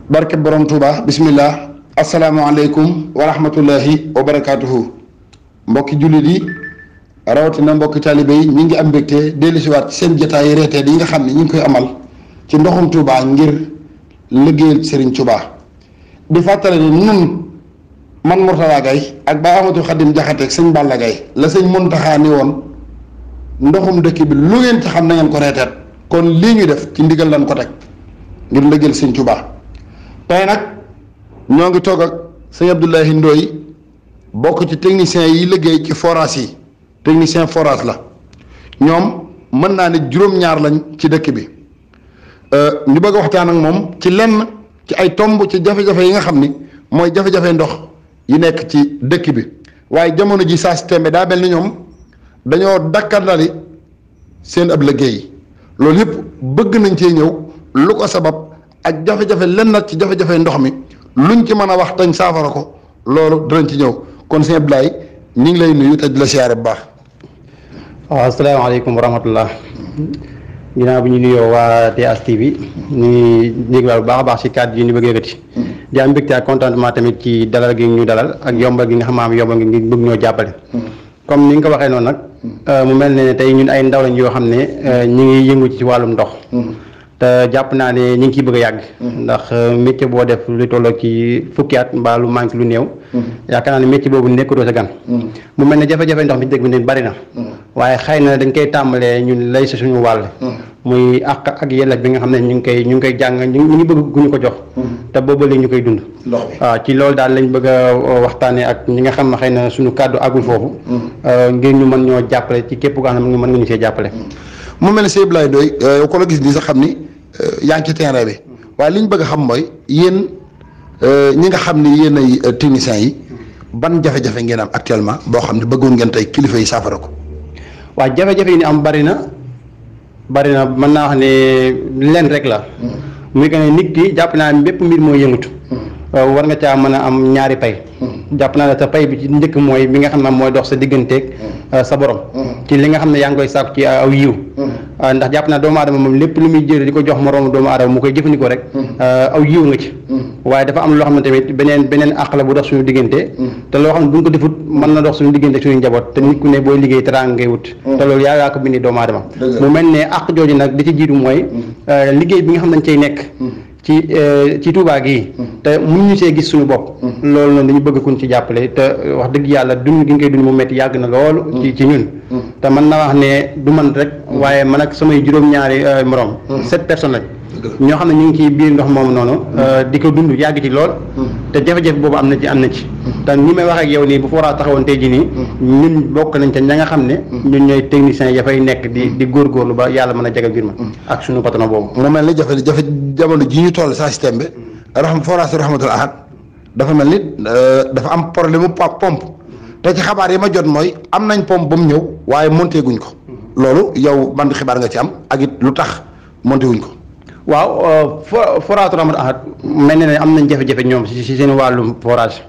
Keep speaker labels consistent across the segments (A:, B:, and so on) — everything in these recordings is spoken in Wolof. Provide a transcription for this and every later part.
A: barke borom Touba bismillah asalaamaaleykum wa rahmatullahi wa barakaatuhu mbokki jullit yi rawatina mbokki taalibe yi ñu ngi am mbégte dellusiwaat seen jotaay reeteet yi nga xam ne ñu ngi koy amal ci ndoxum Touba ngir liggéeyal Serigne Touba di fàttale ne nun man Mourtada Gaye ak Baye Amadou Khadim Jaxate ak sëñ Balla Gaye la sëñ Muntaxa ni woon ndoxum dëkk bi lu ngeen ci xam na ngeen ko reeteet kon lii ñu def ci ndigal lan ko teg ngir liggéeyal Serigne Touba tey nag ñoo ngi toog ak sëñ Abdoulaye Ndoye bokk ci technicien yi liggéey ci forage yi technicien forage la ñoom mën naa ne juróom-ñaar lañ ci dëkk bi ñu bëgg a waxtaan ak moom ci lenn ci ay tomb ci jafe-jafe yi nga xam ni mooy jafe-jafe ndox yi nekk ci dëkk bi waaye jamono ji saa si tembe daa mel ni ñoom dañoo dakkandali seen ab liggéey loolu yëpp bëgg nañ cee ñëw lu ko sabab ak jafe-jafe lenn ci jafe-jafe ndox mi luñ ci mën a wax tañ saafara ko loolu dinañ ci ñëw kon sëñ Abdoulaye ñu ngi lay nuyu te di la siyaare bu baax.
B: waaw asalaamaaleykum wa rahmatullah ginnaaw bi ñu nuyoo waa TS TV ñu ngi jégalu bu baax a baax si kàddu yi ñu bëgg yëkkati di am mbégte ak contentement tamit ci dalal gi ñu dalal ak yombal gi nga xam ne yombal gi bëgg ñoo jàppale. comme ni nga ko waxee noonu nag mu mel ne tey ñun ay ndaw lañ yoo xam ne ñu ngi yëngu ci wàllum ndox. te jàpp naa ne ñu ngi ciy bëgg a yàgg. ndax métier boo def lu tolloo ci fukki at mbaa lu manqué lu néew. yaakaar naa ne métier boobu nekkatoo sa gan. mu mel ne jafe-jafe ndox mi dëgg bi ne bari na. waaye xëy na dañ koy tàmbalee ñun lay sa suñu wàll. muy àq ak yelleef bi nga xam ne ñu ngi koy jàng ñu ngi bëgg gu ñu ko jox. te boobu léegi ñu koy dund. waaw ci loolu daal lañ bëgg a waxtaanee ak ñi nga xam ne xëy na suñu kàddu àggul foofu. ngir ñu mën ñoo jàppale ci képp koo xam ne mën nga ñu see jàppale.
A: mu mel ne sëñ Abdoulaye Ndoye ko la gis nii sax xam ni yaa ngi ci terrain bi waaye li ñu bëgg a xam mooy yéen ñi nga xam ni yéen ay techniciens yi ban jafe-jafe ngeen am actuellement boo xam ne bëggoon ngeen tey kilifa yi saafara ko.
B: waaw jafe-jafe yi ni am bari na mën naa wax ne leen rek la. muy que ne nit ki jàpp naa ne bépp mbir mooy yëngatu. war nga caa mën a am ñaari pay. jàpp naa ne sa pay bi ci njëkk mooy bi nga xam ne mooy dox sa digganteeg sa borom. ci li nga xam ne yaa ngi koy sàkku ci aw yiw. ndax jàpp naa doomu aadama moom lépp lu muy jël di ko jox moroomu doomu aadama mu koy jëfandikoo rek. aw yiw nga ci. waaye dafa am loo xam ne tamit beneen àq la bu dox suñu diggante. te loo xam ne bu ñu ko defut mën na dox suñu diggante suñu njaboot te nit ku ne booy liggéey teraanga ngay wut. te loolu yaa ko bindi doomu aadama. mu mel ne àq jooju nag di ci jiitu mooy liggéey bi nga xam ne dañ cay nekk. ci Touba gii te mun ñu see gis suñu bopp loolu noonu dañu bëgg kun ci jàppale te wax dëgg yàlla dund gi ñu koy dund mu metti yàgg na loolu ci ñun te man na wax ne du man rek waaye man ak samay juróom-ñaari morom 7 personnes lañ ñoo xam ne ñu ngi ci biir ndox moomu noonu di ko dund yàgg ci lool te jafe-jafe boobu am na ci te ni may wax ak yow nii bu forage taxawoon tey ji nii ñun bokk nañ ca ña nga xam ne ñun ñooy techniciens ya fay nekk di góorgóorlu ba yàlla mën a jagal biir ma ak suñu patron boobu
A: mu mel ni jafe-jafe jamono ji ñu toll saa système bi forage Rahmatul Ahad dafa mel ni dafa am problème mu pompe te ci xabaar yi ma jot mooy am nañ pompe ba mu ñëw waaye monté guñ ko loolu yow ban xibaar nga ci am ak it lu tax monté wuñ ko.
B: waaw forage Rahmatul Ahad mel na ne am nañ jafe-jafe ñoom si seen wàllum forage.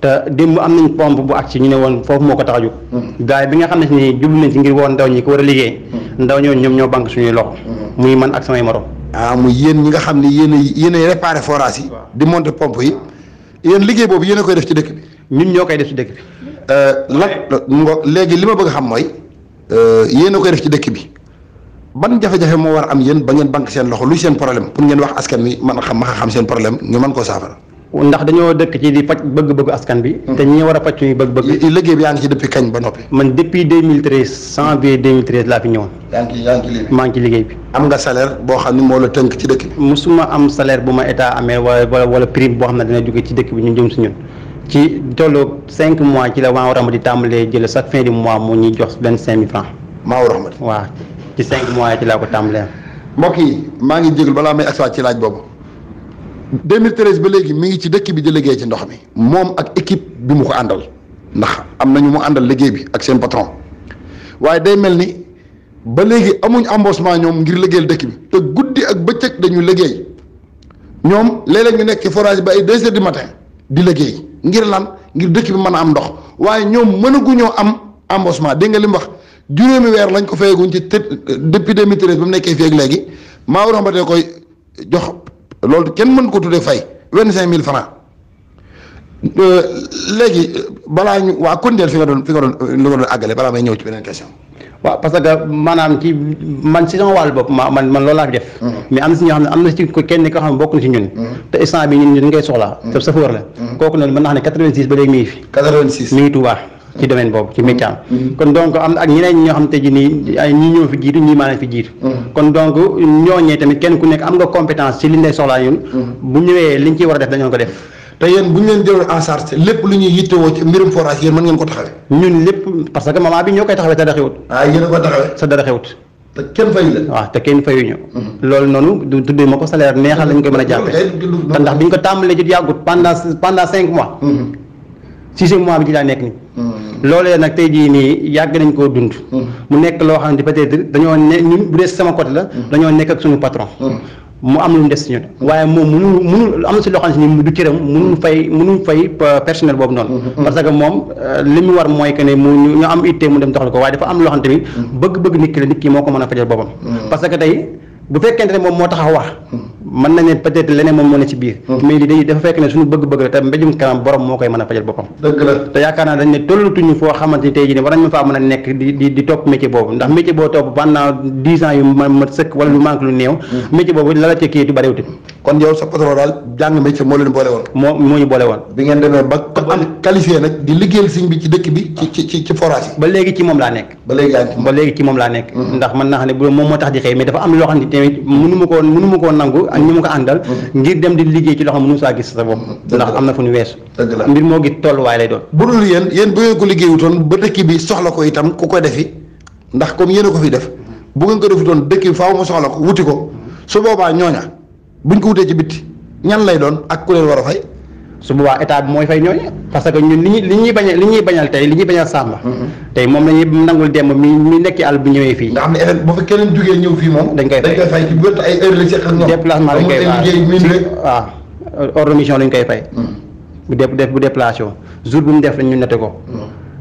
B: te démb am nañ pompe bu agsi ñu ne woon foofu moo ko tax a jóg. gars yi bi nga xam ne ni jublu nañ si ngir woon ndaw ñi ko war a liggéey. ndaw ñooñu ñoom ñoo banque suñuy loxo. muy man ak samay morom.
A: muy yéen ñi nga xam ne yéen a réparé forage yi. di monter pompe yi. yéen liggéey boobu yéen a koy def ci dëkk bi.
B: ñun ñoo koy def ci dëkk bi.
A: léegi li ma bëgg a xam mooy yéen a koy def ci dëkk bi. ban jafe-jafe moo war a am yéen ba ngeen banque seen loxo luy seen problème pour ngeen wax askan wi man xam seen problème ñu mën koo saafara.
B: ndax dañoo dëkk ci di faj bëgg-bëggu askan bi. te ñi war a faj suñuy bëgg-bëgg.
A: liggéey bi yaa ngi ci depuis kañ ba noppi.
B: man depuis 2013 janvier 2013 laa fi ñëwoon. maa ngi ci liggéey bi.
A: am nga salaire boo xam ne moo la tënk ci dëkk bi.
B: musuma am salaire bu ma état amee wala prime boo xam ne dina jóge ci dëkk bi ñu jëm si ñun. ci tollu 5 mois ci la maa war a di tàmbalee jël chaque fin du mois mu ñuy jox 25 000 francs.
A: maa war a xamante.
B: waaw ci 5 mois ci laa ko tàmbalee.
A: mbokk yi maa ngi jégalu balaa may agsiwaat ci laaj boobu 2013 ba léegi mi ngi ci dëkk bi di liggéey ci ndox mi moom ak équipe bi mu ko àndal ndax am nañu mu àndal liggéey bi ak seen patron waaye day mel ni ba léegi amuñ embauchement ñoom ngir liggéeyal dëkk bi te guddi ak bëccëg dañu liggéey ñoom léeg-léeg ñu nekk ci forage ba ay 2 heures du matin di liggéey ngir lan ngir dëkk bi mën a am ndox waaye ñoom mënaguñoo am embauchement dégg nga li mu wax juróomi weer lañ ko fayaguñ ci depuis 2013 ba mu nekkee fii ak léegi maa war a koy jox loolu kenn mën ko tuddee fay 25 000 francs léegi balaa ñu waa kondeel fi nga doon àggale balaa may ñëw ci beneen question.
B: waaw parce que maanaam ci man si sama wàllu bopp man loolu laa fi def. mais am na si ñoo xam ne am na ci kenn koo xam ne bokk na si ñun. te instant bi ñun dañ koy soxla. te chauffeur la. kooku noonu mën naa xam ne 86 ba léegi mi ngi fi. 86 mi ngi Touba ci domaine boobu ci métier am. kon donc am na ak ñeneen ñoo xam te ji nii ay ñii ñoo fi jiitu ñii maa leen fi jiitu. kon donc ñooñee tamit kenn ku nekk am nga compétence ci liñ lay soxlaa ñun. bu ñëwee liñ ciy war a def dañoo ko def.
A: te yéen bu ñu leen jëloon en charge lépp lu ñuy yittewoo ci mbirum forage yéen mën ngeen ko taxawee.
B: ñun lépp parce que moment bi ñoo koy taxawee te dara xewut.
A: yéen a ko taxawee.
B: sa dara xewut.
A: te kenn fayu la.
B: waaw te kenn fayuñu. loolu noonu du tuddee ma ko salaire neexal lañ koy mën a jàppee. te ndax biñ ko tàmbalee jot yàggut pendant 5 mois. 6e mois bi ci laa nekk nii. loolee nag tey jii nii yàgg nañ koo dund. mu nekk loo xam ne peut-être dañoo ne ñun bu dee sama côté la. dañoo nekk ak suñu patron. mu am lu mu des si ñun waaye moom mënul am na si loo xam ne ni du cëram mënul fay personnel boobu noonu. parce que moom li mu war mooy que ne ñu am ittee mu dem doxal ko waaye dafa am loo xam tamit bëgg-bëgg nit ki la nit ki moo ko mën a fajal boppam. parce que tey bu fekkente ne moom moo tax a wax mën na ne peut-être leneen moom moo ne ci biir. mais lii dafa fekk ne suñu bëgg-bëgg la te mbéjum kanam borom moo koy mën a fajal boppam.
A: dëgg la
B: te yaakaar naa dañ ne tollatuñu foo xamante ni tey jii ne war nañ ma faa mën a nekk di topp métier boobu ndax métier boo topp pendant 10 ans yu ma sëkk wala lu manque lu néew. métier boobu la la ca kii du bariwuti.
A: kon yow sa patron daal jàng métier moo leen boole woon.
B: moo ñu boole woon.
A: bi ngeen demee ba am qualifié nag di liggéeyal sëñ bi ci dëkk bi ci forage yi.
B: ba léegi ci moom laa nekk.
A: ba léegi ci
B: moom laa nekk. ndax mën naa xam ne bu moom moo tax di xëy mais dafa am loo xam ne tamit mënu ma koo nangu ak ñi ma ko àndal ngir dem di liggéey ci loxo mënu saa gis sa bopp. ndax am na fu ñu weesu.
A: dëgg la
B: mbir moo gis tolluwaay lay doon.
A: bu dul yéen bu ngeen ko liggéeyutoon ba dëkk bi soxla ko itam ku ko defi ndax comme yéen a ko fi def bu ngeen ko defutoon dëkk bi faaw mu soxla ko wuti ko su boobaa ñooña buñ ko wutee ci bitti ñan lay doon ak ku leen war a fay.
B: su boobaa état bi mooy fay ñooñu parce que ñun li ñuy bañal tey li ñuy bañal Samba. tey moom la ñuy nangul dem mi nekk ci àll bi ñëwee fii.
A: nga xam ne effet bu fa keneen jógee ñëw fii moom.
B: dañ koy fay
A: ci bu ay heure la ci ak ñoom.
B: déplacement lañ koy waaw hors de mission lañ koy fay. bu déplacé jour bu mu def ñu nette ko.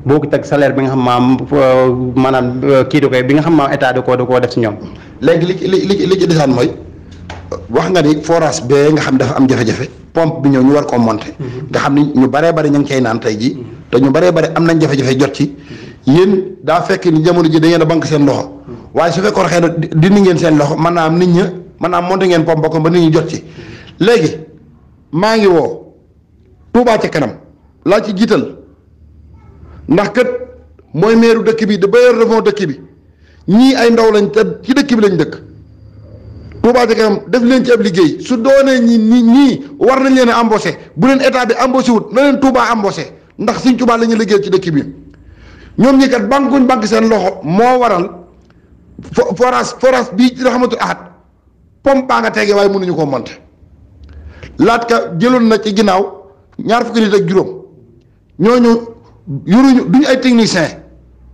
B: boo ko teg salaire bi nga xam maanaam kii da koy bi nga xam maam état da koo def si ñoom.
A: léegi li ci desaan mooy wax nga ni forage bee nga xam dafa am jafe-jafe pompe bi ñëw ñu war koo monter. nga xam ni ñu baree bari ñu ngi cay naan tey ji te ñu baree bari am nañ jafe-jafe jot ci yéen daa fekk ni jamono ji da ngeen a banque seen loxo waaye su fekkoon xëy na dindi ngeen seen loxo mën naa am nit ña mën naa am monter ngeen pompe ko ba nit ñi jot ci léegi maa ngi woo Touba ca kanam laa ci jiital ndax kat mooy meeru dëkk bi de bailleur de fonds dëkk bi ñii ay ndaw lañ te ci dëkk bi lañ dëkk Touba ca kanam def leen ci ab liggéey su doonee ñii war nañ leen a embauché bu leen état bi embauché wut na leen Touba embauché ndax Sëñ Touba la ñuy liggéey ci dëkk bi ñoom ñi kat banque seen loxo moo waral forage bii ci Rahmatul Ahad pompe baa nga tege waaye mënuñu koo monté laat ka jëloon na ci ginnaaw ñaar fukki nit ak juróom ñooñu yoruñu duñu ay technicien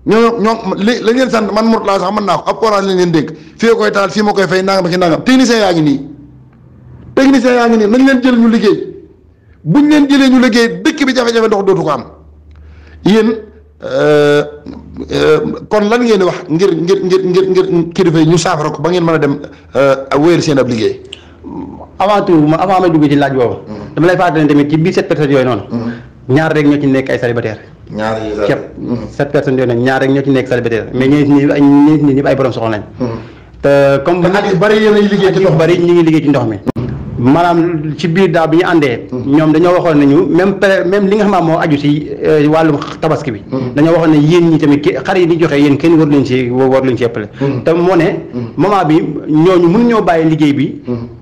A: ñoom lañ leen sant man mot laa sax mën naa ko ab forage lañ leen dénk fii koy taal fii ma koy fay nangam ak nangam technicien yaa ngi nii nañ leen jël ñu liggéey buñ leen jëlee ñu liggéey dëkk bi jafe-jafe ndox dootu ko am yéen kon lan ngeen di wax ngir kilifa yi ñu saafara ko ba ngeen mën a dem wéyal seen ab liggéey.
B: avant tout avant may dugg ci laaj boobu. dama lay fàttali tamit ci biir 7 personnes yooyu noonu. ñaar rek ñoo ci nekk ay célibataire.
A: ñaar yi
B: képp 7 personnes yooyu noonu ñaar rek ñoo ci nekk célibataire mais ñeneen ñi ñëpp ay borom soxla nañ. te comme
A: yu bari yéen a liggéey ci ndox
B: bari ñu ngi liggéey ci ndox mi. maanaam ci biir daaw bi ñu àndee. ñoom dañoo waxoon nañu même li nga xam moo aju ci wàllum tabaski bi. dañoo waxoon ne yéen ñi tamit xar yi di joxe yéen kenn war leen ci ëppale. te moo ne moment bi ñooñu mënuñoo bàyyi liggéey bi.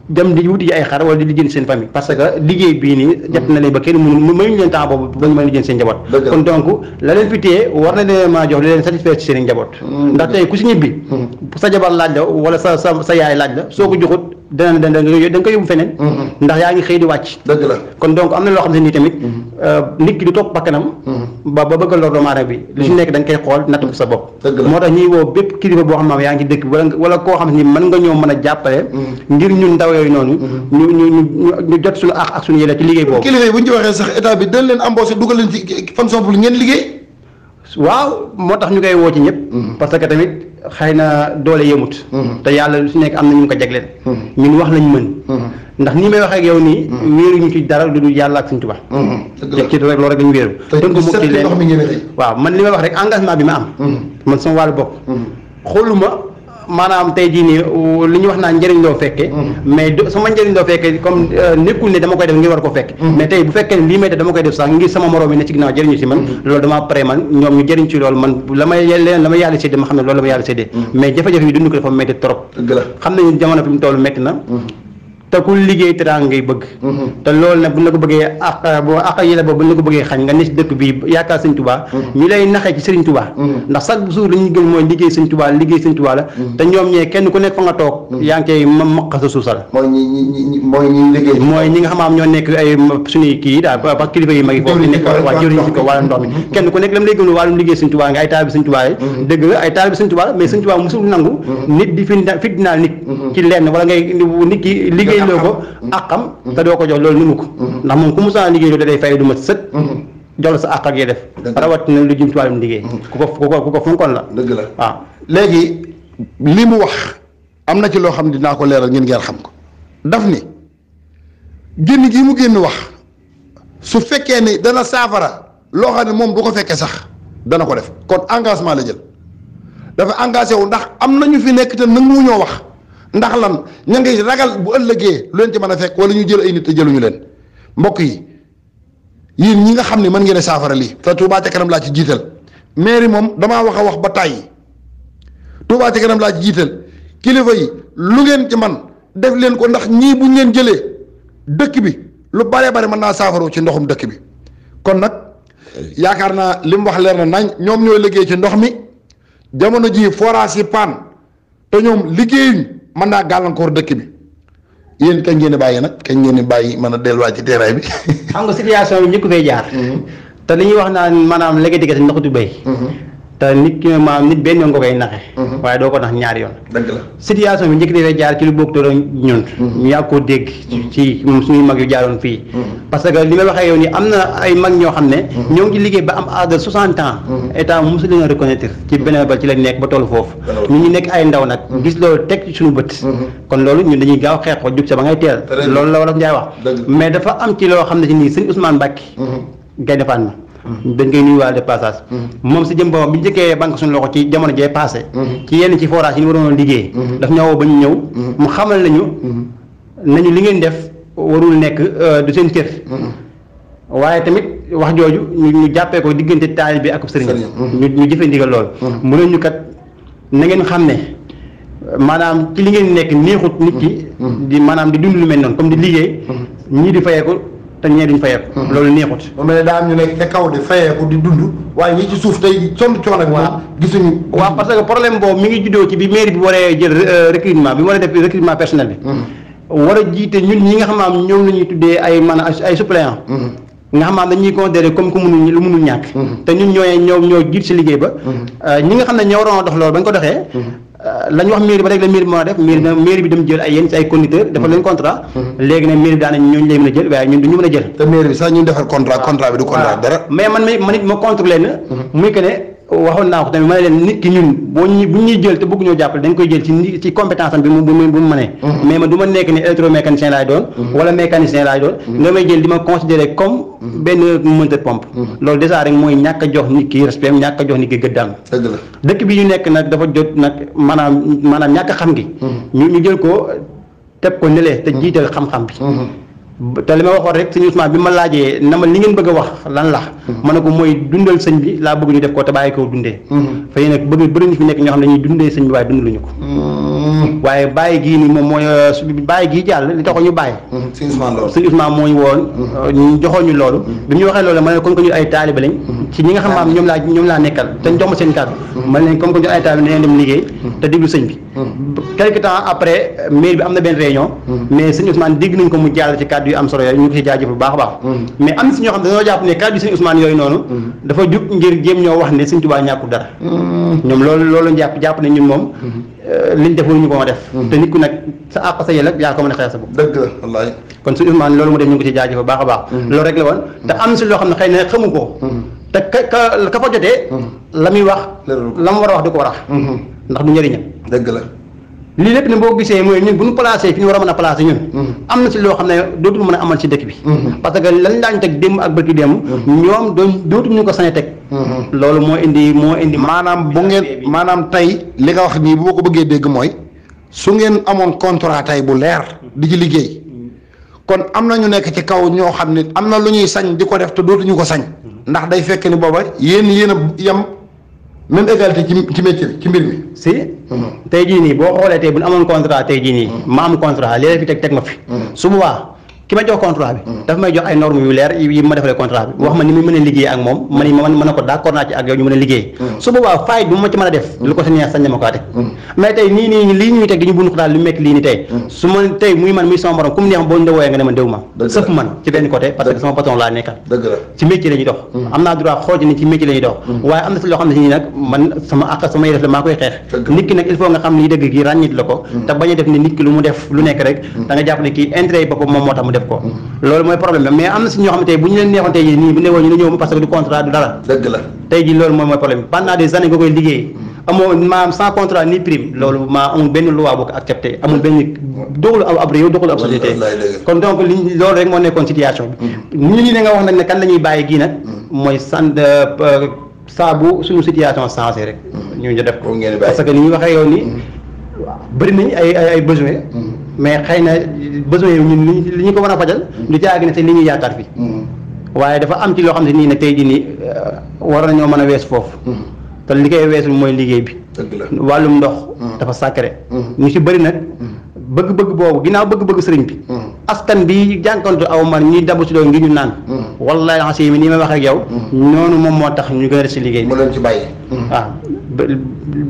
B: dem di wuti ay xar wala di lijjanti seen famille parce que liggéey bii nii jot na leen ba kenn mënuñu leen temps boobu ba ñu mën a lijjanti seen njaboot. kon donc la leen fi téye war na leen maa jox li leen satisfaire ci seen njaboot. ndax tey ku si ñibbi sa jabar laaj la wala sa yaay laaj la soo ko joxut da nga ko yóbbu feneen. ndax yaa ngi xëy di wàcc.
A: dëgg la
B: kon donc am na loo xam ne nii tamit nit ki du topp bakkanam ba bëgg a lor doomu aadama bi lu si nekk da nga koy xool natt ko sa bopp. moo tax ñuy woo bépp kilifa boo xam ne yaa ngi ci dëkk wala koo xam ne ni mën nga ñoo mën a jàppale ngir ñun ndaw yooyu noonu ñu jot suñu ak suñu yële ci liggéey boobu.
A: kilifa yi bu ñu ci waxee sax état bi dañ leen embauché dugal leen ci fonction publique ngeen liggéey.
B: waaw moo tax ñu koy woo ci ñëpp. parce que tamit xëy na doole yemut. te yàlla lu si nekk am na ñu ko jagleel. ñun wax lañ mën. ndax nii may wax ak yow nii. wéeruñu ci dara lu dul yàlla ak Sëñ Tuubaa. ci rek loolu rek lañu wéeru.
A: te leen
B: waaw man li may wax rek engagement bi ma am. man sama wàllu bopp. xooluma maanaam tey jii nii li ñuy wax naa njëriñ loo fekkee. mais sama njëriñ loo fekkee comme nekkul ne dama koy def ngir war ko fekke. mais tey bu fekkee ne lii may def dama koy def sax ngir sama morom yi ne ci ginnaaw jëriñu ci man. loolu damaa pare man ñoom ñu jëriñ ci loolu man la may yàlla séddee ma xam ne loolu la ma yàlla séddee. mais jafe-jafe yi dund ko dafa métti trop. xam nañu jamono fi mu toll métti na. te ku liggéey teraanga ngay bëgg. te loolu nag bu la ko bëggee ak yële boobu bu la ko bëggee xañ nga ne si dëkk bi yaakaar Sëñ Tuubaa ñu lay naxee ci Sëriñ Tuubaa ndax chaque jour li ñuy gën mooy liggéey Sëñ Tuubaa la te ñoom ñee kenn ku nekk fa nga toog yaa ngi koy maq sa suusal
A: mooy ñi liggéey
B: mooy ñi nga xam ñoo nekk ay suñuy kii daal parce que kilifa yi mag yi foofu nekk waa jëriñ si ko wàllu ndox mi kenn ku nekk lam lay gëm wàllum liggéey Sëñ Tuubaa nga ay taalibe Sëñ Tuubaa yi dëgg la ay taalibe Sëñ Tuubaa mais Sëñ Tuubaa musul nangu nit di fitnaal nit ci lenn wala ngay nit ki liggéey loo ko àqam te doo ko jox loolu ni mu ko ndax moom ku musaa liggéey loolu da day fay du ma sët jox la sa àq ak yee def rawatina lu jëm ci wàllum liggéey ku ko fonkoon la
A: dëgg la
B: waaw
A: léegi li mu wax am na ci loo xam ne dinaa ko leeral ngeen xam ko daf ni génn gi mu génn wax su fekkee ni dana saafara loo xam ne moom du ko fekkee sax dana ko def kon engagement la jël dafa engagé wu ndax am na ñu fi nekk te nangu ñoo wax ndax lan ña ngi ragal bu ëllëgee lu leen ci mën a fekk wala ñu jël ay nit te jëluñu leen mbokk yi yéen ñi nga xam ne mën ngeen a saafara lii te Touba ca kanam laa ci jiital mairie moom damaa wax ba tàyyi Touba ca kanam laa ci jiital kilifa yi lu ngeen ci man def leen ko ndax ñii buñ leen jëlee dëkk bi lu bare bare mën naa saafaru ci ndoxum dëkk bi kon nag yaakaar naa li mu wax leer na nañ ñoom ñooy liggéey ci ndox mi jamono ji forage yi paan te ñoom liggéeyuñ mën naa gàllankoor dëkk bi yéen kañ ngeen di bàyyi nag kañ ngeen di bàyyi mën a delluwaat ci terrain bi.
B: xam nga situation bi njëkk fay jaar. te li ñuy wax naan maanaam léegi digg si ndox du béy. te nit ki maanaam nit benn yoon nga koy naxe. waaye doo ko nax ñaari yoon.
A: dëgg la
B: situation bi njëkk dafay jaar ci lu bokk te ñun. ñu yàgg koo dégg. ci suñuy mag yu jaaroon fii. parce que li may waxee yow nii am na ay mag ñoo xam ne. ñoo ngi ci liggéey ba am âge de 60 ans. état mosu leen a reconnaître ci beneen ba ci lañ nekk ba toll foofu. ñun ñu nekk ay ndaw nag. gis loolu teg ci suñu bët. kon loolu ñun dañuy gaaw xeex ko jug sa ba ngay teel. loolu la Wolof Njaay wax. mais dafa am ci loo xam ne ci nii sëñ Ousmane Mbacke. Gaynde Fatma dañ koy nuyuwaale de passage moom si jëm boppam bi njëkkee banque suñu loxo ci jamono jee passé ci yenn ci forage yi ñu waroon liggéey daf ñëwoo ba ñu ñëw mu xamal nañu li ngeen def warul nekk du seen cër waaye tamit wax jooju ñu jàppee ko diggante taalibe bi ak sëriñ ñu jëfee ndigal loolu mu ne ñu kat na ngeen xam ne maanaam ci li ngeen nekk neexut nit ki di maanaam di dund lu mel noonu comme di liggéey ñii di fayeeku te ñee duñ fayeeku loolu neexut
A: moom ne daa am ñu nekk ca kaw di fayeeku di dund waaye ñi ci suuf tey sonn coono ak moom gisuñu
B: waaw parce que problème boobu mi ngi juddoo ci bi mairie bi waree jël recrutement bi mu waree def recrutement personnel bi war a jiite ñun ñi nga xam ñoom la ñuy tuddee ay maanaam ay suppléant nga xam dañuy considéré comme que lu mënul ñàkk te ñun ñoo jiit si liggéey ba ñi nga xam ne ñoo waroon a dox loolu bañ ko doxee la ñu wax mairie ba rek la mairie bi mën a def mairie bi dem jël ay yenn si ay conducteurs defal leen contrat léegi nag mairie bi daanañ ñooñu lay mën a jël waaye ñun du ñu mën a jël
A: te mairie bi sax ñu defal contrat bi du contrat dara
B: mais man it ma contrôlé na muy que ne waxoon naa ko tamit ma ne leen nit ki ñun bu ñuy jël te bëgg ñoo jàppale dañ koy jël ci compétence am bi bu mu mënee mais man du ma nekk ni électromécanicien laay doon wala mécanicien laay doon nga may jël di ma considéré comme benn moteur pompe loolu déjà rek mooy ñàkk a jox nit ki respect ñàkk a jox nit ki gëddaam dëkk bi ñu nekk nag dafa jot nag maanaam ñàkk a xam gi ñu jël ko teg ko nelee te jiital xam-xam bi te li ma waxoon rek sëñ Ousmane bi ma laajee na ma li ngeen bëgg a wax lan la ma ne ko mooy dundal sëñ bi laa bëgg ñu def ko te bàyyi ko dundee fay nag bëri ñu fi nekk ñoo xam ne ñuy dundee sëñ bi waaye dundaluñu ko waaye bàyyi gii ni moom mooy bàyyi gii jàll li taxoon ñu bàyyi sëñ Ousmane moo ñu woon ñu joxoon ñu loolu bi ñu waxee loolu ma ne comme que ñu ay taalibe lañ ci ñi nga xam ñoom laa nekkal te ñu jox ma seen kàddu ma ne leen comme que ñu ay taalibe nañ dem liggéey te déglu sëñ bi quelque temps après maire bi am na benn réunion mais sëñ Ousmane dégg nañ ko mu jàll ci kàddu yu am solo yooyu ñu ko ci jaajëf bu baax a baax mais am na si ñoo xam ne dañoo jàpp ne kàddu yi sëñ Ousmane yooyu noonu dafa jug ngir jéem ñoo wax ne sëñ Tuubaa ñàkkul dara ñoom loolu jàpp ne ñun moom liñ def waruñu ko ma def te nit ku nag sa àq sa yëlëg yaa ko mën a xeex sa bopp
A: dëgg la wallaay kon
B: sëñ Ousmane loolu mu def ñu ngi ko ci jaajëf bu baax a baax loolu rek la woon te am si loo xam ne xëy na xamu ko te ka fa jotee la muy wax la mu war a wax du ko war a wax ndax du njëriñam
A: dëgg la
B: lii lépp ne boo gisee mooy ñun bu ñu placé fi ñu war a mën a placé ñun am na si loo xam ne dootul mën a amal si dëkk bi parce que lañ daañu teg démb ak bërki démb ñoom dootul ñu ko sañ a teg loolu moo indi
A: maanaam bu ngeen maanaam tey li nga wax nii bu ma ko bëggee dégg mooy su ngeen amoon contrat tey bu leer di ci liggéey kon am na ñu nekk ci kaw ñoo xam ne am na lu ñuy sañ di ko def te dootuñu ko sañ ndax day fekk ni booba yéen a yem même égalité ci métier ci mbir mi.
B: si tey jii nii boo xoolee tey bu ñu amoon contrat tey jii nii ma am contrat léeg-léeg fi teg ma fi su boobaa ki ma jox contrat bi dafa may jox ay normes yu leer yi ma defalee contrat bi wax ma ni muy mën a liggéey ak moom ma ni ma mën a ko d'accord naa ci ak yow ñu mën a liggéey su boobaa fayit bu ma ci mën a def lu ko si neex sañ na ma ko teg mais tey nii lii ñuy teg di ñu bunu daal lu mekk lii ni tey su ma tey muy man muy sama morom comme neex boo ñu wooyee nga ne man déw ma sëf man ci benn côté parce que sama patron laa nekkal ci métier la ñuy dox am naa droit xool ni ci métier la ñuy dox waaye am na si loo xam ne si nii nag man sama àq sama yëf la maa koy xeex nit ki nag il faut nga xam lii dëgg gi ràññit la ko te bañ a def ni nit ki lu mu def lu nekk rek da nga jàpp ne kii intérêt yi boppam moom moo tax mu def ko loolu mooy problème bi mais am na si ñoo xam ne tey bu ñu leen neexoon tey jii nii bu ne woon ñu ne ñëw parce que du contrat du dara
A: dëgg la
B: tey jii loolu mooy problème bi pendant des années nga koy liggéey amoo maam sans contrat ni prime loolu maa amul benn loi boo ko accepté amul benn doxul ab réew doxul ab société kon donc li loolu rek moo nekkoon situation bi ñu ñi ne nga wax nag ne kan la ñuy bàyyi gii nag mooy saa bu suñu situation changé rek ñu def ko parce que ni ñuy waxee yow ni bëri nañ ay besoin mais xëy na besoin yi ñun li ñu ko mën a fajal du jaagi ne te li ñuy yaakaar fi waaye dafa am ci loo xam ne nii nag tey jii nii war nañoo mën a wees foofu te li koy weesul mooy liggéey bi wàllum ndox dafa sacré ñu ci bëri nag bëgg-bëgg boobu ginnaaw bëgg-bëgg sëriñ bi askan bi jànkontu aw man ñuy dabu si doon ngi ñu naan wallahi xasi mi nii may wax ak yow noonu moom moo tax ñu gën a si liggéey bi
A: leen ci bàyyi
B: waaw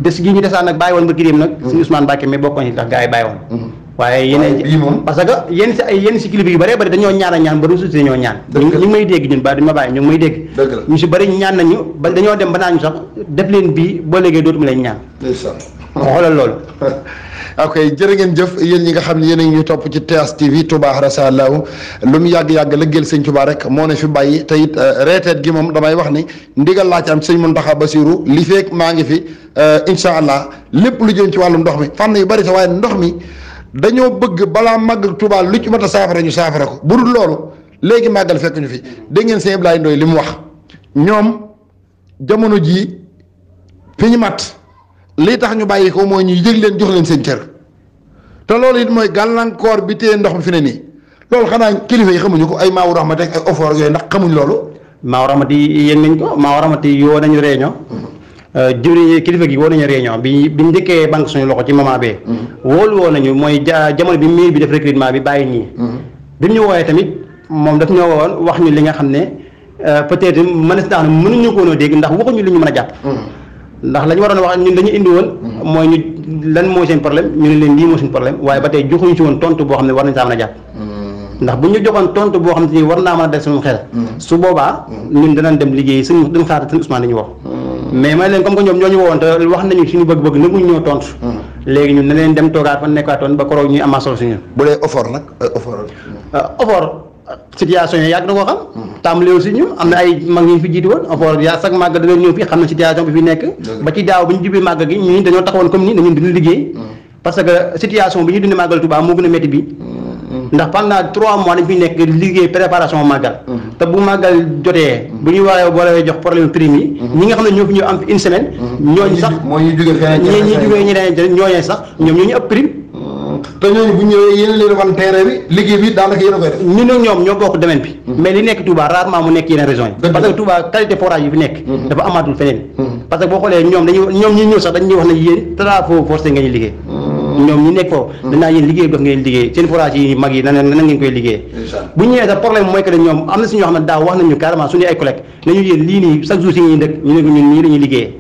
B: des gi ñu desaan nag bàyyi woon ba kirim nag suñu Ousmane Mbacké mais bokkoon ci tax gars yi bàyyi woon waaye yeneen parce que yenn si kilifa yu bëree bëri dañoo ñaan a ñaan ba ressources dañoo ñaan ñu ngi may dégg ñun ba duñu ma bàyyi ñu ngi may dégg ñu si bëri ñaan nañu ba dañoo dem ba naañu sax def leen bii boo léegi dootuma leen ñaan xoolal loolu
A: ok jërë ngeen jëf yéen ñi nga xam ne yéen a ngi ñu topp ci TS TV Touba Rasallahu lu mu yàgg-yàgg la gël sëñ Touba rek moo ne fi bàyyi te it reeteet gi moom damay wax ni ndigal laa ci am sëñ Mountakha Bassirou li feek maa ngi fi incha allah lépp lu jëm ci wàllum ndox mi fànn yu bëri sax waaye ndox mi dañoo bëgg balaa màgg Touba lu ci mat a saafara ñu saafara ko bu dul loolu léegi màggal fekk ñu fi dégg ngeen sëñ Ibrahima Ndoye li mu wax ñoom jamono jii fi ñu mat lii tax ñu bàyyi ko mooy ñu yëg leen jox leen seen cër te loolu it mooy gàllankoor bi téye ndox mi fi ne nii loolu xanaa kilifa yi xamuñu ko ay maawu rahmati ak ay ofoor yooyu ndax xamuñ loolu.
B: maawu rahmati yéen nañ ko maawu rahmati yoo nañu réunion. jëwriñ kilifa gi woo nañu réunion bi njëkkee banque suñu loxo ci moment bee. wóolu woo nañu mooy jamono bi miir bi def recrutement bi bàyyi nii. bi ñu wooyee tamit moom daf ñoo woon wax ñu li nga xam ne peut-être mën na si mënuñu ko woon a dégg ndax waxuñu li ñu mën a jàpp. ndax la ñu waroon wax ñun dañu indi woon mooy ñu lan mooy seen problème ñu ne leen lii mooy seen problème waaye ba tey joxuñu si woon tontu boo xam ne war nañ saa mën a jàpp ndax bu ñu joxoon tontu boo xam ne war naa mën a def suñu xel su boobaa ñun danañ dem liggéey suñu duñ xaar seen Ousmane dañu wax mais may leen comme que ñoom ñoo ñu woowoon te wax nañu suñu bëgg-bëgg nëguñ ñoo tontu léegi ñun na leen dem toogaat fan nekkaatoon ba koroog ñuy amaa solo si ñun
A: bu dee offort nag
B: offort situation yi yàgg na koo xam tàmbali aussi ñu am na ay mag ñu fi jiitu woon offort yaa sax màgg da leen ñëw fii xam na situation bi fi nekk ba ci daaw bi ñu jubee màgg gi ñu dañoo taxawoon comme ni dañu duñu liggéey parce que situation bi ñu dundee màggal Touba moo gën a métti bi ndax pendant 3 mois dañ fi nekk liggéey préparation màggal te bu màggal jotee bu ñu waree boole jox problème prime yi ñi nga xam ne ñoo fi ñëw am fi une semaine ñooñu sax ñi jógee ñeneen ñooñee sax ñoom ñoo ñu ëpp prime
A: te ñooñu bu ñëwee yéen leen wan terrain bi liggéey bi daanaka yéen a koy def
B: ñun ak ñoom ñoo bokk domaine bi mais li nekk Touba rarement mu nekk yeneen régions yi parce que Touba qualité forage yi fi nekk dafa amaatul feneen parce que boo xoolee ñoom ñi ñëw sax dañuy wax ne yéen travaux forcés nga ñu liggéey ñoom ñi nekk foofu danaa yéen liggéey dof ngeen liggéey seen forage yi mag yi nan ngeen koy liggéey bu ñëwee sax problème mooy que ne ñoom am na si ñoo xam ne daaw wax nañu carrément suñu ay collègues nañu yéen lii nii chaque jour si ñuy dëkk ñu ne ko ñun nii la ñuy liggéeyee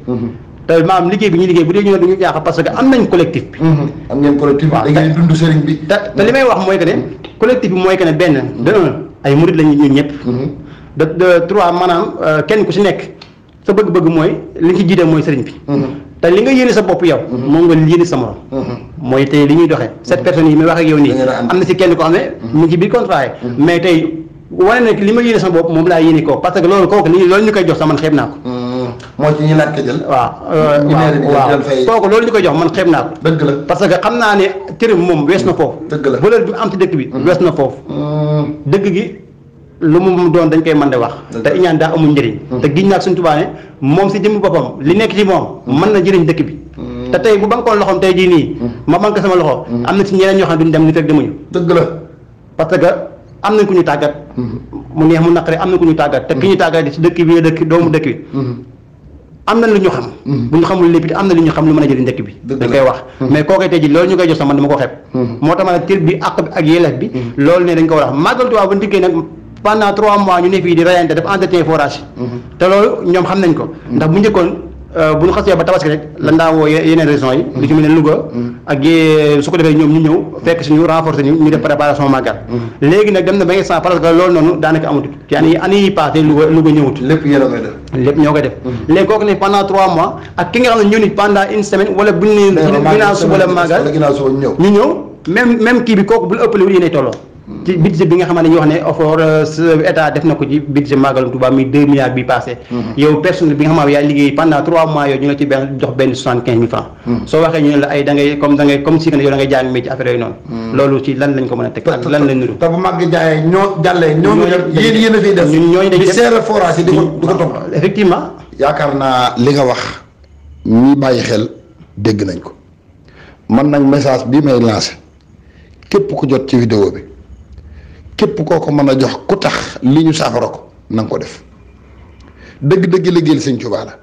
B: te maanaam liggéey bi ñuy liggéey bu dee ñu ne duñu jaaxal parce que am nañ collectif bi
A: am ngeen collectif da ngeen dund sëriñ bi
B: te li may wax mooy que ne collectif bi mooy que ne benn de ay murid lañu ñun ñëpp de 3 maanaam kenn ku si nekk sa bëgg-bëgg mooy li nga ci jiite mooy sëriñ bi te li nga yéene sa bopp yow moom nga yéene sa morom mooy tey li ñuy doxee 7 personnes yi may wax ak yow nii am na si kenn ko xam ne mu ngi ci biir contrat yi mais tey wane na li ma yéene sa bopp moom laa yéene ko parce que loolu kooku loolu ñu koy jox sax man xeeb naa ko
A: moo ci ñi laaj ko jël.
B: waaw kooku loolu li koy jox man xeeb naa ko.
A: dëgg la
B: parce que xam naa ne cëram moom wees na foofu.
A: dëgg la
B: valeur bi am ci dëkk bi. wees na foofu. dëgg gi lu mu doon dañ koy mën de wax. te iñaan daa amul njëriñ. te giñ naa suñ Tuubaa ne moom si jëmm boppam li nekk ci moom mën na jëriñ dëkk bi. te tey bu bankoon loxoom tey jii nii. ma banque sama loxo. am na ci ñeneen ñoo xam ne duñ dem ni fekk demuñu.
A: dëgg la
B: parce que am nañ ku ñu tàggat. mu neex mu naqare am na ku ñu tàggat te ki ñu tàggat di ci dëkk bi dëkk doomu dëkk bi. am na lu ñu xam. bu ñu xamul lépp am na lu ñu xam lu mën a jëriñ dëkk bi. dañ koy wax mais koo koy tey ji loolu ñu koy jox sax man dama ko xeeb. moo tax ma ne cër bi àq bi ak yelleef bi. loolu ne dañ ko war a wax Magal Touba ba ndikkee nag pendant 3 mois ñu ne fii di rayante def entretien forage. te loolu ñoom xam nañ ko. ndax bu njëkkoon bu ñu xasee ba tabaski rek lan daa woo yeneen régions yi. lu ci mel ne Louga. ak su ko defee ñoom ñu ñëw fekk suñu renforcer ñu def préparation Magal. léegi nag dem na ba instant parce que loolu noonu daanaka amatul ci année yi passé Louga ñëwut.
A: lépp yéen a koy def.
B: lépp ñoo koy def. léegi kooku ne pendant 3 mois ak ki nga xam ne ñëw nit pendant une semaine wala buñ ne. ginnaaw suba la Magal ñu ñëw même kii bi kooku bu la ëppalee wu yéenay tolloo. ci budget bi nga xamante ne ñu wax ne offre état def na ko ci budget Magal Touba mi 2 milliards bi passé. yow personnel bi nga xam ne yaay liggéey pendant 3 mois yooyu ñu la ci jox benn 75 000 francs. soo waxee ñu ne la ay da ngay comme si que yow da ngay jàng métier affaire yooyu noonu. loolu ci lan lañ ko mën a teg ak lan lañ niru.
A: te bu mag jaayee ñoo yéen a fiy def.
B: ñun ñooñu dañuy
A: def di seere forage yi di ko topp.
B: effectivement.
A: yaakaar naa li nga wax ñi bàyyi xel dégg nañ ko man nag message bii may lancé képp ku jot ci vidéo bi. képp koo ko mën a jox ku tax li ñu saafara ko na nga ko def dëgg-dëgg liggéeyal Sëñ Tuubaa la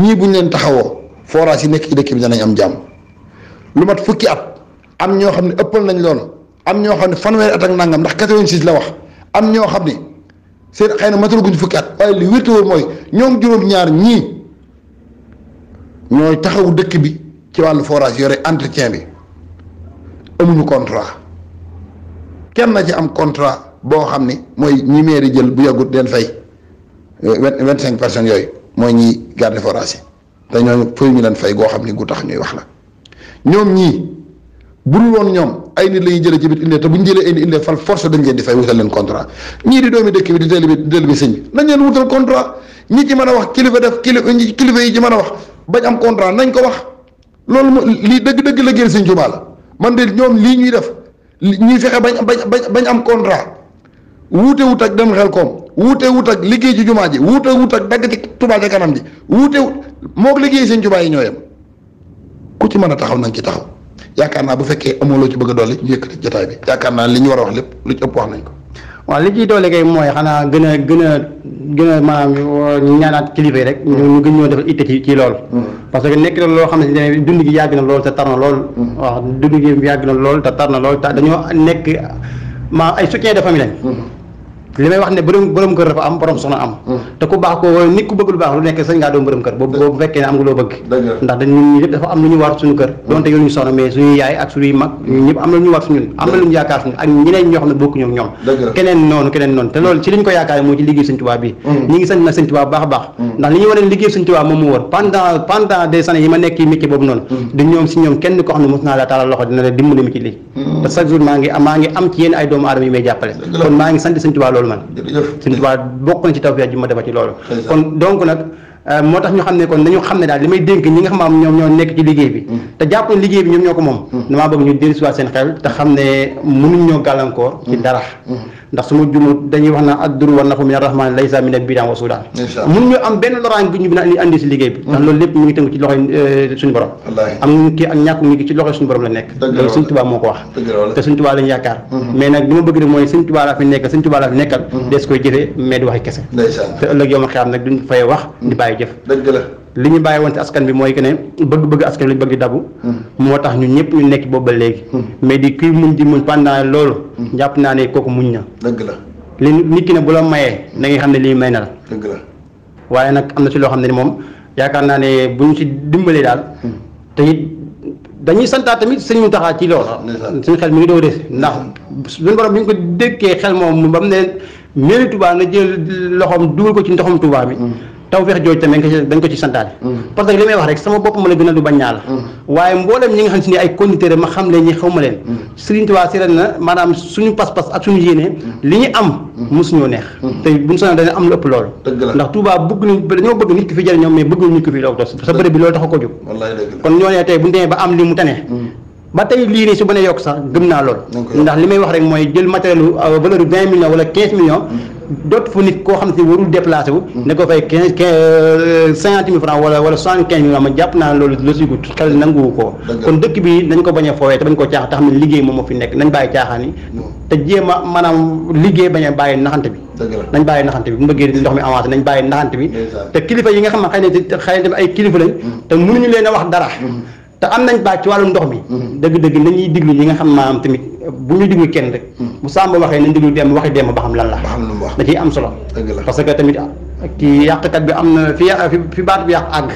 A: ñii buñ leen taxawoo forage yi nekk ci dëkk bi danañ am jàmm lu mat fukki at am ñoo xam ne ëppal nañ loolu am ñoo xam ne fanweeri at ak nangam ndax 86 la wax am ñoo xam ne seen xëy na matalaguñ fukki at waaye li wér mooy ñoom juróom-ñaar ñii ñooy taxawu dëkk bi ci wàllu forage yore entretien bi amuñu contrat. kenn na ci am contrat boo xam ni mooy ñi mairie jël bu yàggut den fay 25 personnes yooyu mooy ñi garde forage yi te ñooñu fay ñu leen fay goo xam ni gu tax ñuy wax la ñoom ñii bu dul woon ñoom ay nit la ñuy jëlee ci biir indee te bu ñu jëlee indee fal force dañ leen di fay wutal leen contrat ñii di doomi dëkk bi di teel bi sëñ bi nañ leen wutal contrat ñi ci mën a wax kilifa def kilifa yi ci mën a wax bañ am contrat nañ ko wax loolu lii dëgg-dëgg la génn Sëñ Tuubaa la man de ñoom lii ñuy def ñuy fexe bañ am contrat wuute wut ak dem xel koom wuute wut ak liggéey ci jumaa ji wuute wut ak dagg ci Touba ca kanam ji wuute moog liggéey Sëñ Tuubaa yi ñoo yem ku ci mën a taxaw nañ ci taxaw yaakaar naa bu fekkee amoo loo ci bëgg a dolli ñu yëkkati jotaay bi yaakaar naa li ñu war a wax lépp lu ci ëpp wax nañ ko.
B: waaw li ciy doole kay mooy xanaa gën a maanaam ñaanaat kilifa yi rek. ñu gën ñoo defal itte ci loolu. parce que nekk na loo xam ne dund gi yàgg na lool te tar na lool. waaw dund gi yàgg na lool te tar na lool te dañoo nekk ay soutien de famille lañ. li may wax ne borom kër dafa am borom soxna am. te ku baax ko nit ku bëgg lu baax lu nekk sañ ngaa doon borom kër boobu fekkee ne am nga loo bëgg. ndax dañ ñun ñëpp dafa am lu ñu war suñu kër. donte yow ñu soxna mais suñuy yaay ak suñuy mag ñun ñëpp am na lu ñu war suñun am na lu ñu yaakaar suñu ak ñeneen ñoo xam ne bokku ñoom ñoom keneen noonu te loolu ci liñ ko yaakaar moo ci liggéey Sëñ Tuubaa bi ñi ngi sant nag Sëñ Tuubaa baax a baax ndax li ñu war a liggéey Sëñ Tuubaa moom mu wër pendant des années yi ma nekk ci métier boobu noonu di ñoom si ñoom kenn ko xam ne mos naa la taalal loxo dina la dimbali mi ci lii te chaque jour maa ngi am ci yéen ay doomu aadama yi may jàppale kon maa ngi sant Sëñ Tuubaa loolu man Sëñ Tuubaa bokk na ci tawfeex ji ma defa ci loolu kon donc nag moo tax ñu xam ne kon nañu xam ne daal li may dénk ñi nga xam ñoom ñoo nekk ci liggéey bi te jàpp ne liggéey bi ñoom ñoo ko moom damaa bëgg ñu dellusiwaat seen xel te xam ne mënuñ ñoo gàllankoor ci dara ndax su ma jumut dañuy wax naa addur war na fa min arrahman laysa min bidan wa sudan mënuñu am benn loraan gi ñu bi andi si liggéey bi ndax loolu lépp ñu ngi tënk ci loxoy suñu borom am kii ak ñàkk ñu ngi ci loxoy suñu borom la nekk loolu Sëñ Tuubaa moo ko wax te Sëñ Tuubaa lañu yaakaar mais nag li ma bëgg rek mooy Sëñ Tuubaa laa fi nekk Sëñ Tuubaa laa fi nekkal des koy jëfee mais di waxi kese te ëllëg yow ma xeam nag duñ fay wax di bàyyi jëf li ñu bàyyi woon ci askan bi mooy que ne bëgg askan bi lañ bëgg di dabu moo tax ñun ñëpp ñu nekk boobu ba léegi mais di kuy muñ di muñ pendant loolu jàpp naa ne kooku muñ na
A: dëgg la
B: li nit ki ne bu la mayee da ngay xam ne lii may na la
A: dëgg la
B: waaye nag am na ci loo xam ne ni moom yaakaar naa ne bu ñu ci dimbalee daal te it dañuy santaat tamit sëñ mu taxaa ci loolu suñu xel mi ngi doo des ndax suñu borom bi ñu ko dékkee xel moom ba mu ne mairie Touba na jël loxoom dugal ko ci ndoxam Touba bi tawfeex jooju tamit dañ ko ci santaane parce que li may wax rek sama bopp ma la gën a du bañ ñaa la waaye mboolem ñi nga xam si ni ay conducteurs ma xam leen ñi xaw ma leen Serigne Touba seeral na maanaam suñu pas-pas ak suñu yéene li ñu am mosuñoo neex te buñu soñoon dañu am lu ëpp loolu ndax Touba dañoo bëgg nit ki fi jëriñoo mais bëgg nit ki fi doog sa bërëb bi loolu tax ko jóg kon ñoo ne tey bu ñu demee ba am li mu tane ba tey lii nii su mënee yokk sax gëm naa loolu ndax li may wax rek mooy jël matériel valeur 20 millions wala 15 millions dootu fu nit koo xam ne warul déplacé wu ne ko fay 50 000 francs wala 75 millions ma jàpp naa loolu la sigut xel nanguwu ko kon dëkk bi nañ ko bañ a foowee te bañ ko caaxaan te xam ne liggéey moom moo fi nekk nañ bàyyi caaxaan yi te jéem a maanaam liggéey bañ a bàyyi naxante bi nañ bàyyi naxante bi bu bëggee ndox mi avancé nañ bàyyi naxante bi te kilifa yi nga xam ne xëy na tamit ay kilifa lañ te mënuñu leen a wax dara te am nañ baax ci wàllu ndox mi dëgg-dëgg nañuy diglu ñi nga xam maanaam tamit bu ñu diglu kenn rek bu Samba waxee nañ diglu dem waxi dem ba xam lan la da ciy am solo parce que tamit kii yàqkat bi am na fi baat bi yàq àgg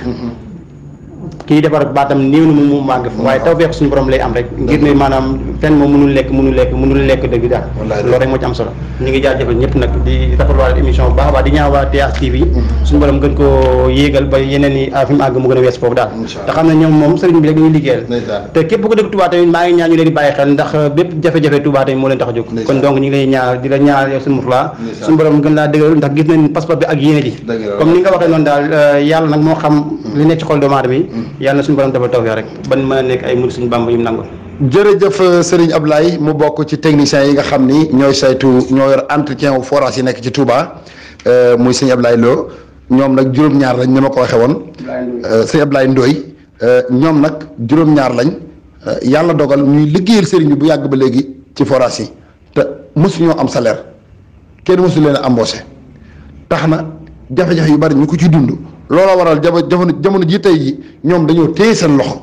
B: kii defar baatam néew na mu màgg fa waaye taw feex suñu borom lay am rek ngir ne maanaam fenn moom mënul lekk dëgg daal loolu rek moo ci am solo ñu ngi jaajëfal ñëpp nag di rafetluwaat émission bu baax a baax di ñaawaa TH TV suñu borom gën koo yéegal ba yeneen yi fi mu àgg mu gën a wees foofu daal te xam ne ñoom moom sëriñ bi rek dañuy liggéeyal te képp ko dëgg Touba tamit maa ngi ñaan ñu leen di bàyyi xel ndax bépp jafe-jafe Touba tamit moo leen tax a jóg kon donc ñu ngi lay ñaar di la ñaar yow suñu murfla suñu borom gën laa dëggal ndax gis nañ passeport bi ak yéene ji comme ni nga waxee noonu daal yàlla nag moo xam li nekk ci xol doomu aadama yi yàlla na suñu borom defal tawfeex rek ban mën a nekk ay murid suñu Bàmba yu mu nangul
A: jërëjëf Serigne Ablaye mu bokk ci techniciens yi nga xam ni ñooy saytu ñoo yor entretien wu forage yi nekk ci Touba muy Serigne Ablaye Lo ñoom nag juróom-ñaar lañ ni ma ko waxee woon Serigne Ablaye Ndoye ñoom nag juróom-ñaar lañ yàlla dogal ñuy liggéeyal Serigne bi bu yàgg ba léegi ci forage yi te mosuñoo am salaire kenn mosu leen a embauché tax na jafe-jafe yu bari ñu ko ci dund looloo waral jamono ji tey ji ñoom dañoo téye seen loxo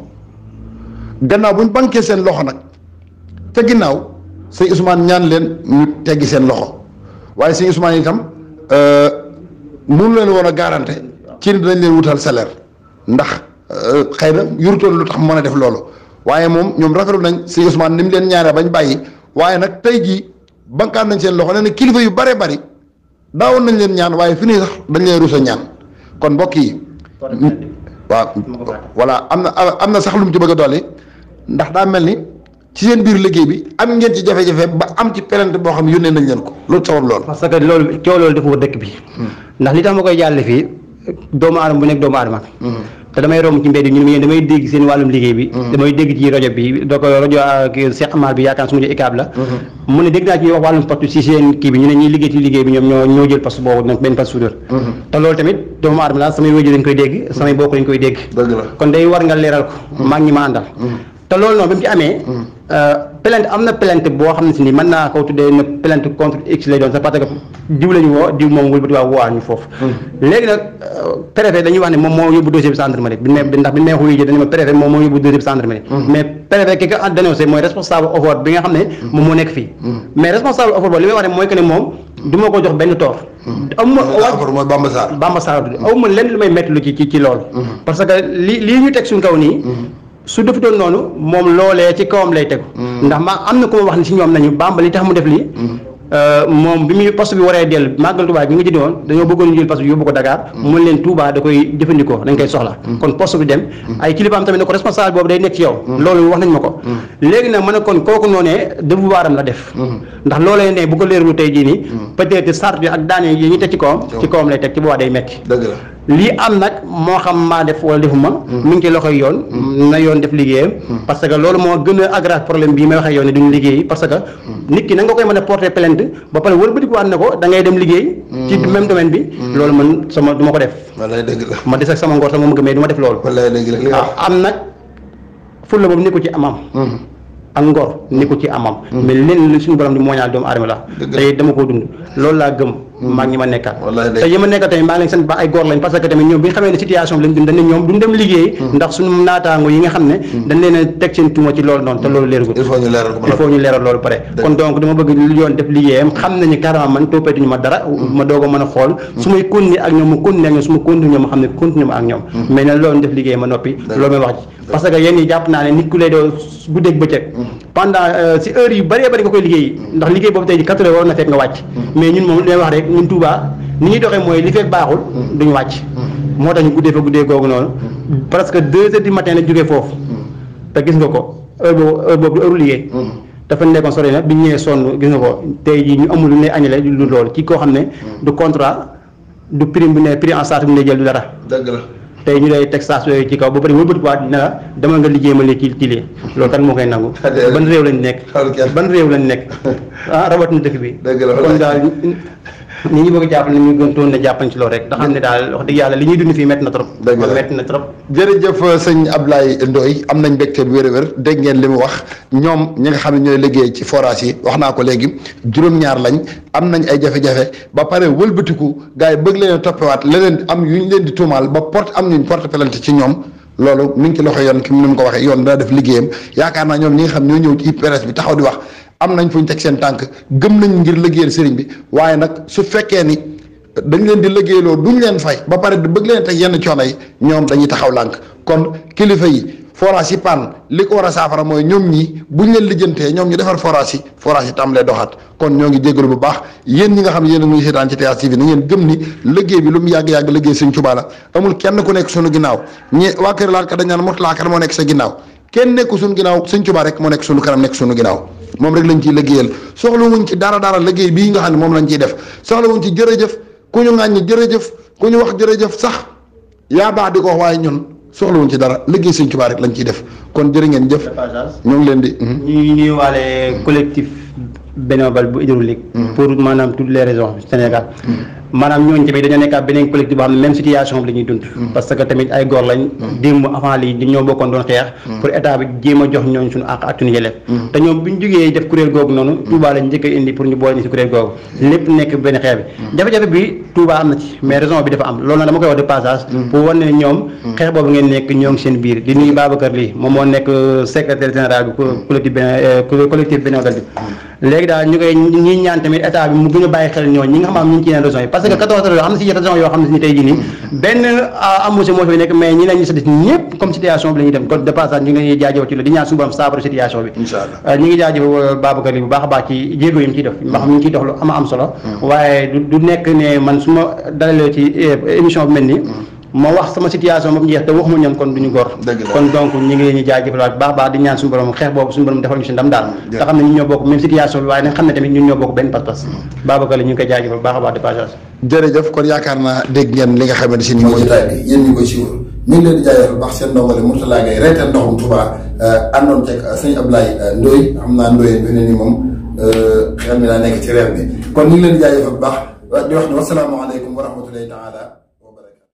A: gannaaw bu ñu banquee seen loxo nag te ginnaaw sëñ Ousmane ñaan leen ñu teggi seen loxo waaye sëñ Ousmane itam mënu leen woon a garanté ci ni dinañ leen wutal salaire ndax xëy na yurutoon lu tax mën a def loolu waaye moom ñoom rafetlu nañ sëñ Ousmane ni mu leen ñaanee bañ bàyyi waaye nag tey jii bankaan nañ seen loxo nee na kilifa yu bare bari daawoon nañ leen ñaan waaye fi nii sax dañ leen rusa ñaan kon mbokk yi waaw voilà am na sax lu mu ci bëgg a dolli ndax daa mel ni ci seen biir liggéey bi am ngeen ci jafe-jafe ba am ci plainte boo xam ne yónnee nañ leen ko loolu sabab loolu
B: parce que loolu coow loolu dafa dëkk bi ndax li tax ma koy jàlle fii doomu aadama bu nekk doomu aadama te damay romb ci mbedd ñu ne damay dégg seen wàllum liggéey bi damay dégg ci rajo bi doo ko rajo Cheikh Amar bi yaakaar su ma ICAB la mu ne dégg naa ci wax wàllum poste ci seen kii bi ñu ne ñuy liggéey ci liggéey bi ñoom ñoo jël poste boobu nag benn poste soudeur te loolu tamit doomu aadama la samay wéjur dañ koy dégg samay bokk dañ koy dégg kon day war nga leeral ko maa ngi ñi ma àndal te loolu noonu bi mu ci amee plainte am na plainte boo xam ne si ni mën naa ko tuddee ne plainte contre X lay doon sax parce que diw la ñu woo diw moom wëlbati waa woo ñu foofu léegi nag préfet dañuy wax ne moom moo yóbbu dossier bi gendarmerie ndax bi may xuy jë dañu ma préfet moom moo yóbbu dossier bi gendarmerie mais préfet ki ko dénoncé mooy responsable offort bi nga xam ne moom moo nekk fii mais responsable offort boobu li may wax ne mooy que ne moom du ma ko jox benn tort amuma
A: mooy
B: Bamba Sarr awuma lenn lu may métti lu ci loolu parce que lii ñu teg suñ kaw nii su defutoon noonu moom loolee ci kawam lay tegu ndax am na ku ma wax ne si ñoom nañu Bamba li tax mu def lii moom bi muy poste bi waree dellu màggal Touba bi nga jëndi woon dañoo bëggoon jël poste bi yóbbu ko Dakar mun leen Touba da koy jëfandikoo dañ koy soxla kon poste bi dem ay kilifaam tamit ne ko responsable boobu day nekk ci yow loolu wax nañ ma ko léegi nag ma ne kon kooku noonee devoiram la def ndax loolee ne bu ko leerlu tey jii nii peut-être sart bi ak daane yi ñu teg ci kawam lay teg ci boobaa day metti lii am nag moo xam maa def wala defuma mi ngi ci loxoy yoon na yoon def liggéeyam parce que loolu moo gën a aggrave problème bii may waxee yoon ne duñu liggéey parce que nit ki na nga koy mën a porter plainte ba pare wëlbatiku waat ne ko da ngay dem liggéey ci même domaine bi loolu man sama du ma ko def ma des ak sama ngor sama mëgg mais du ma def loolu waaw am nag fulla boobu ni ko ci amam ak ngor ni ko ci amam mais leen li suñu borom di mooñaal doomu aadama la te dama koo dund loolu laa gëm maa ngi ma nekkal te yi ma nekkal tamit maa ngi leen sant ba ay góor lañ parce que tamit ñoom bi nga xamee ne situation bi lañ dund dañ ne ñoom duñ dem liggéey ndax suñu naataango yi nga xam ne dañ leen a teg seen tuuma ci loolu noonu te loolu leeragul il faut ñu leeral loolu pare kon donc dama bëgg lu yoon def liggéeyam xam nañu carrément man toppeetuñu ma dara ma doog a mën a xool su may continuer ak ñoom ma continuer ak ñoom su ma continuer ñoom ma xam ne continuer ma ak ñoom mais nag loolu def liggéey ma noppi loolu may wax ji parce que yéen ñi jàpp naa ne nit ku lay doo guddeeg bëccëg pendant si heure yu bëree bëri nga koy liggéey ndax liggéey boobu tey ji 4 heures war na fekk nga wàcc mais ñun moom li may wax rek ñun Touba ni ñuy doxee mooy li fekk baaxul duñu wàcc moo tax ñu guddee fa guddee googu noonu presque 2 heures du matin la jógee foofu te gis nga ko heure boobu heure liggéey dafa nekkoon sori na bi ñu ñëwee sonn gis nga ko tey jii ñu amul lu ne añale lu loolu ci koo xam ne du contrat du prime bu ne prix en charge bu ne jël du dara
A: dëgg la
B: tey ñu lay teg saa yooyu ci kaw ba pare wëlbati waat ne la demal nga liggéey ma li ci lii loolu kan moo koy nangu ban réew lañ nekk ban réew lañ nekk rawat na dëkk bi kon daal ñi ñu bëgg a jàppale ñu gën toon ne jàppañ ci loolu rek da xam ne daal wax dëgg yàlla li ñuy dund fii métti na trop métti na trop
A: jërëjëf sëñ Ablaye Ndoye am nañ mbégte bu wér-wér dégg ngeen li mu wax ñoom ñi nga xam ne ñooy liggéey ci forage yi wax naa ko léegi juróom-ñaar lañ am nañ ay jafe-jafe ba pare wëlbatiku gars yi bëgg leen a toppewaat leneen am yu ñu leen di tuumaal ba porte plainte ci ñoom loolu mi ngi ci loxo yoon ki ni mu ko waxee yoon dana def liggéeyam yaakaar naa ñoom ñi nga xam ñoo ñëw ci presse bi taxaw di wax am nañ fu ñu teg seen tànk gëm nañ ngir liggéeyal sëriñ bi waaye nag su fekkee ni dañ leen di liggéeyloo duñ leen fay ba pare bëgg leen teg yenn coono yi ñoom dañuy taxaw lànk kon kilifa yi forage yi panne li ko war a saafara mooy ñoom ñii buñ leen lijjantee ñoom ñu defar forage yi tàmbalee doxaat kon ñoo ngi jégalu bu baax yéen ñi nga xam ne yéen a ngi seetaan ci TH TV na ngeen gëm ni liggéey bi lu mu yàgg-yàgg liggéey Sëñ Tuubaa la amul kenn ku nekk sunu ginnaaw waa kër laal ka dañ naan Murtala kat moo nekk sa ginnaaw kenn nekku suñu ginnaaw Sëñ Tuubaa rek moo nekk sunu kanam nekk sunu ginnaaw moom rek lañ ciy liggéeyal soxlawuñ ci dara liggéey bii nga xam ne moom lañ ciy def soxlawuñ ci jërëjëf ku ñu ŋàññi jërëjëf ku ñu wax jërëjëf sax yaa baax di ko wax waaye ñun soxlawuñ ci dara liggéey Sëñ Tuubaa rek lañ ciy def kon jërë ngeen jëf ñoo ngi leen di
B: ñuy nuyuwaale collectif Benno Magal bu hydraulique pour maanaam toutes les régions Sénégal maanaam ñooñu tamit dañoo nekk beneen collectif boo xam ne même situation bi la ñuy dund parce que tamit ay góor lañ démb avant lii ñoo bokkoon doon xeex pour état bi jéem a jox ñooñu suñu àq ak suñu yelleef te ñoom bu ñu jógee def kuréel googu noonu Touba lañ njëkk a indi pour ñu boole ñu si kuréel googu lépp nekk benn xeex bi jafe-jafe bi Touba am na ci mais raison bi dafa am loolu nag dama koy wax de passage pour wane ne ñoom xeex boobu ngeen nekk ñoo ngi seen biir di nuyu Babacar lii moom moo nekk secrétaire général bi collectif Benno Magal bi léegi daal ñu koy ñi ñaan tamit état bi mu gën a bàyyi xel ñooñu ñi nga xam ñu ngi ci yeneen régions yi parce que 14 régions am na si régions yoo xam ne si ni tey jii nii benn amusi moo fi nekk mais ñi leen ñu sa des ñëpp comme situation bi la ñuy dem kon de passage ñu ngi leen jaajëfal ci loolu di ñaan suñu borom saafara situation bi inshallah ñu ngi jaajëfal Babacar li bu baax a baax ci jéego yi mu ciy def ma xam ñu ngi ciy dox lu am solo waaye du nekk ne man su ma dalalee ci émission bi mel nii ma wax sama situation moom jeex te waxuma ñoom kon duñu gor kon donc ñu ngi leen di jaajëfal baax baax di ñaan suñu borom xeex boobu suñu borom defal ñu si ndam daal te xam ne ñun ñoo bokk même situation bi waaye nag xam ne tamit ñun ñoo bokk benn pas-pas Babacar la ñu ngi koy jaajëfal baax a baax de passage
A: jërëjëf kon yaakaar naa dégg ngeen li nga xamante si ni mooy jotaay bi yéen ñu koy siiwal ñu ngi leen di jaajëfal baax seen ndongole Mourtala Gaye reeteen ndoxum Touba àndoon ceeg sëñ Ablaye Ndoye xam naa Ndoye fi ne ni moom xel mi daa nekk ci reer bi kon ñu ngi leen di jaajëfal baax di wax ne wasalaamaaleykum wa rahmatullahi taala